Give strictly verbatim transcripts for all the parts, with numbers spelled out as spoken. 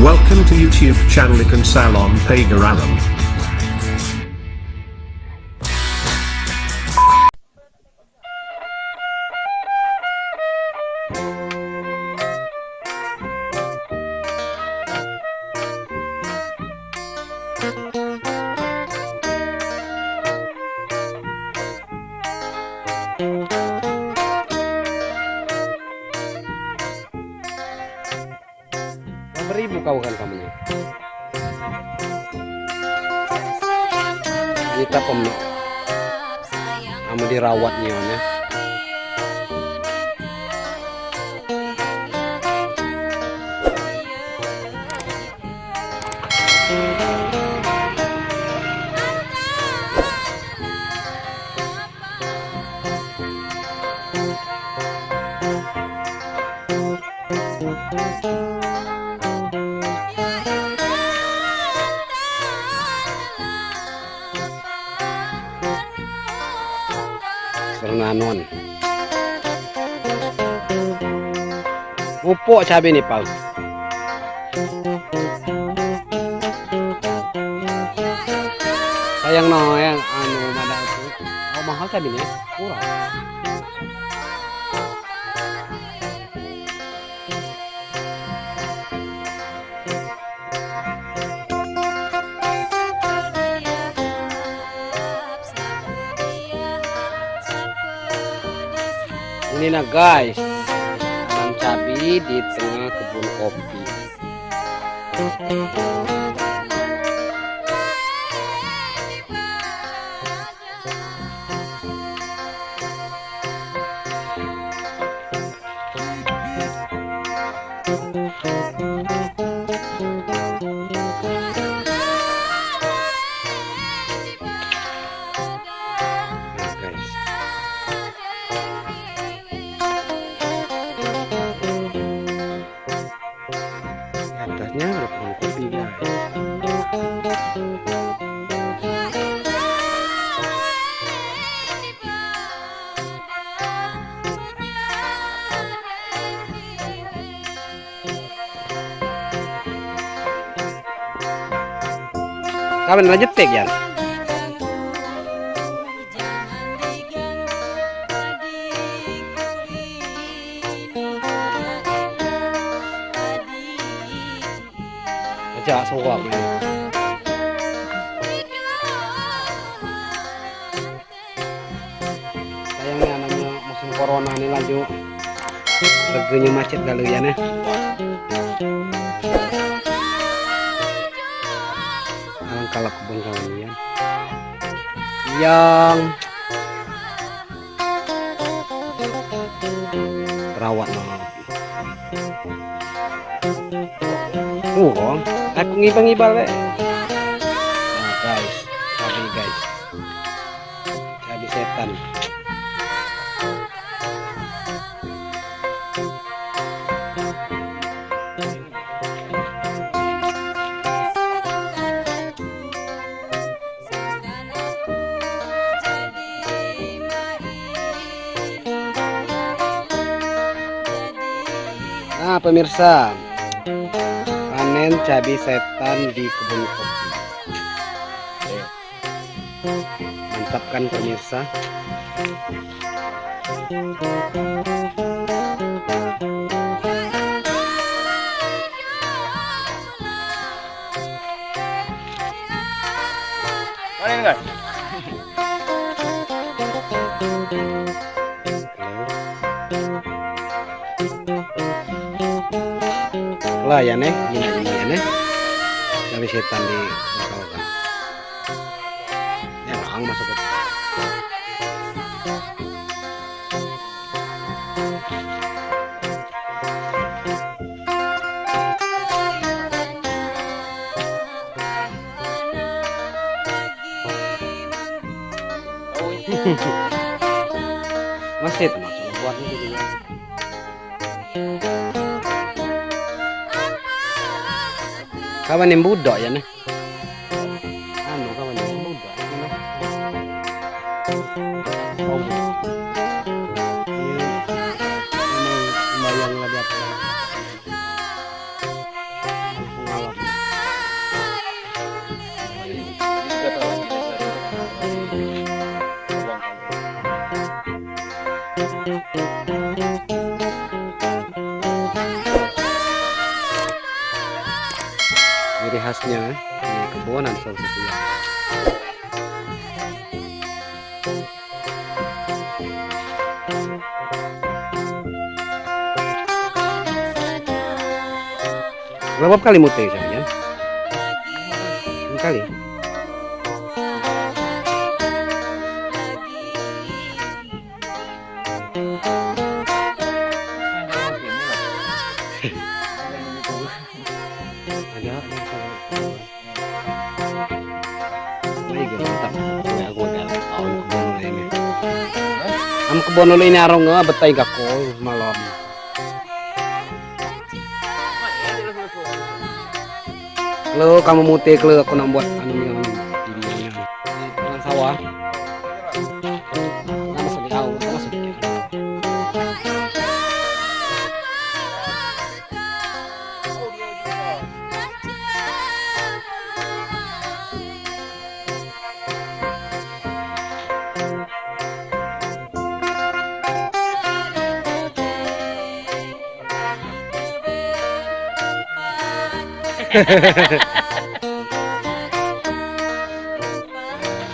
Welcome to YouTube channel Ikan Salon Pagar Alam. Berapa ribu kau kan kamu ni? Ini tak pem-, kamu dirawat ni, ya. Sernanon. Mupuk cabi ni, Pau. Sayang no, yang anu, mana tu? Oh, mahal cabi ni. Murah. Ini na, guys, nanam cabi di tengah kebun kopi. Atasnya ada pohon kopi, guys. Kawan, lanjut tek, Yan. Aja songkok. Sayangnya, namanya musim corona ni laju. Reganya macet lalu ya, nah. Alangkah kebun kawan ya. Yang terawat no. Tuh, kong. Aku ngibal-ngibal, weh. Nah, guys. Cabi, guys. Cabi setan. Nah, pemirsa, panen cabi setan di kebun kopi. Mantap kan, pemirsa? Mana ini, guys? Lah ya, neh, ini, ini ya, neh. Cabi setan di bawah, kan. Ya, bang, masuk ke. Masih termasuk buat ini juga. Kawan yang budak ya, neh. Anu, kawan yang budak, anu. Oh. Ini memang sembahyang lah dia. Langsung Khasnya di kebun ada salah satu yang. Berapa kali muter saya, Yan? Enam kali. Ada, ada. Ai, mantap. Aku udah tahu kebun ini. Am kebun ini arong, ah, betai gakol malam. Kalau kamu muter, kalau aku nak buat anu yang di dia ni. Di tengah sawah. Nama sedih kau, nama sedih.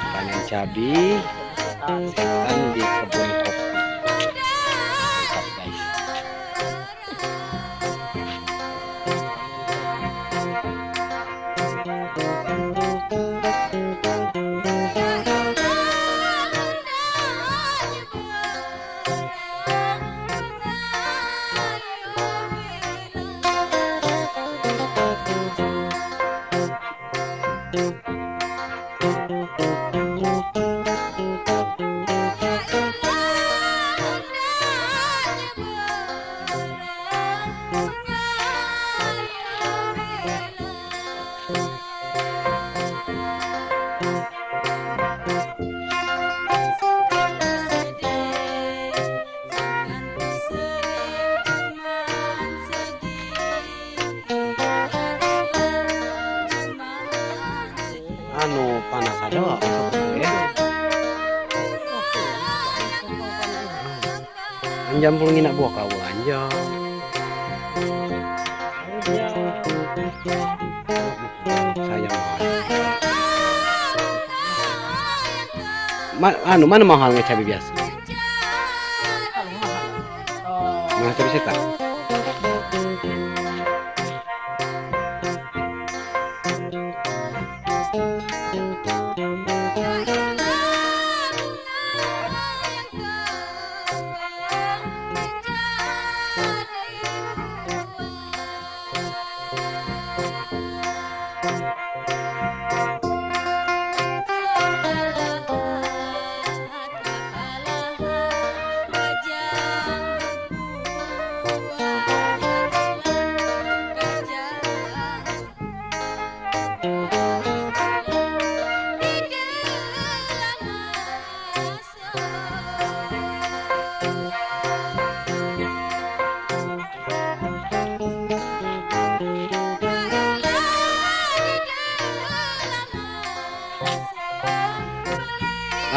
Panen cabi, setan di kebun kopi. Mantap, guys. Anu, panas ada, eh. Anjam pulung ina buah kau, anjam. Sayang. Ma-, anu, mana mahal nge cabi biasa? Mahal cabi setan.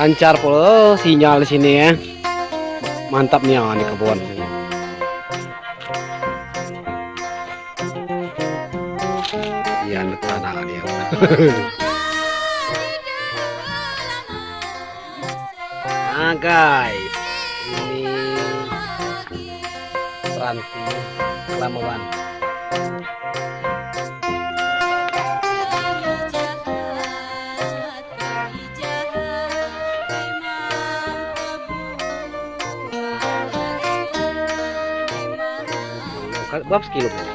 Lancar pula sinyal di sini, eh. Mantap nia, anu, kebun sini. Iya, anu tanah nia. Nah, guys, ini peranti kelamuan. Berapa sekilo ini?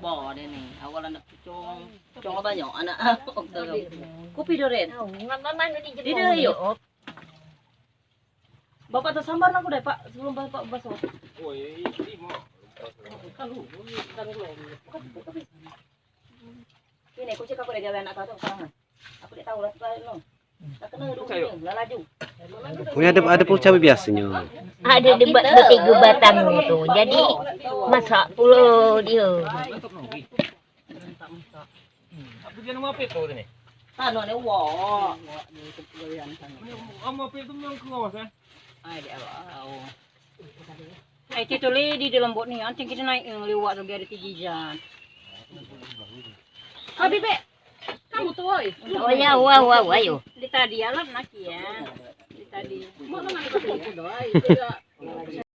Wah, dia ni. Awal anak cong. Cong apa nyo? Anak. Kopi duren. Dia, dia, yuk. Bapak tersambar aku deh, Pak. Sebelum Bapak basuh. Ini, kucing aku dah gawe anak kau tu, sekarang. Aku dah tahu lah, tu, no. Tak kena dulu, lah laju. Punya ada, ada pun cabai biasanya. Ada debat bertiga batang tu. Jadi, masak pula dia. Apa dia nama apa tu ni? Tano ni, wah. Nama apa tu yang keluar, eh? Ai, dia, wah. Ai, kita le di dalam bot ni, anting kita naik, eh, lewat tu, biar ada tiga jam. Habis, Bek. Kamu tu, oi. Oh, ya, wah, wah, wah, yo. Di tadi, alam nak, ya. Di tadi. Mau mana kita tu, oi? Tidak.